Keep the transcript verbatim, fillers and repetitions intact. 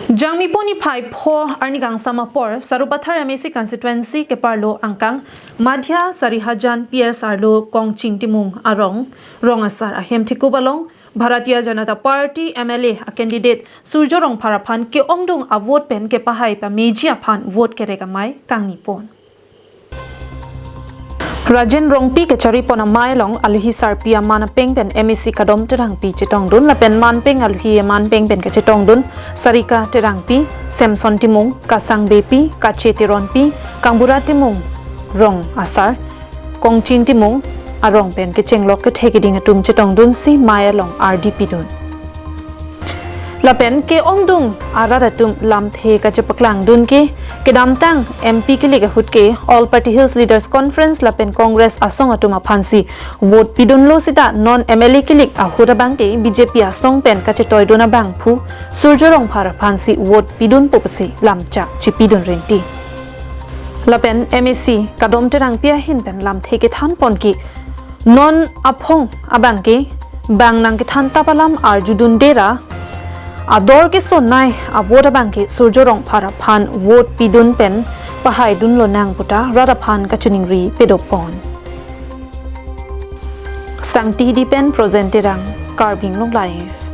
Jangmi pon niphai pho arni kangsam apor Sarupathar M A C constituency keparlo angkang Madhya Sarihajan P S arlo Kongching Timung arong rong asar ahem thekup along Bharatiya Janata Party M L A a candidate Surjo Rongphar aphan ke-ongdung a vote pen kepahai pameji aphan vote kerek amei kangni pon. Rajen Rongpi kachari pon amei along alohi sarpi aman apeng pen M A C Kadom Terangpi chetongdun lapen manpeng alohi aman peng pen kachetongdun Sarika Terangpi, Samson Timung, Kasang Beypi, Kache Teronpi, Kangbura Timung rong asar, Kongching Timung arong pen kechenglok kethe keding atum chetongdunsi mei along ardi pidun. Lapen ke-ongdung arat atum lamthe kachepaklangdun ke kedamtang M P kelik ahut ke All Party Hills Leaders Conference lapen Congress asong atum aphansi vote pidunlo seta non M L A kelik ahut abang ke B J P asong pen kachetoidun abangphu Surjo Rongphar aphansi vote pidunpo pusi lamchak chipidun rinti. Lapen M A C Kadom Terangpi ahin pen lamthe kethan pon ke non aphong abang ke bang nangkethan tap alam arjudunde ra ador kesonei a vote abang ke Surjo Rongphar aphan vote pidun pen pahaidun lonang puta rat aphan kachiningri pedo pon. Sangti Hidi pen Projen Terang, Karbi Anglong Live.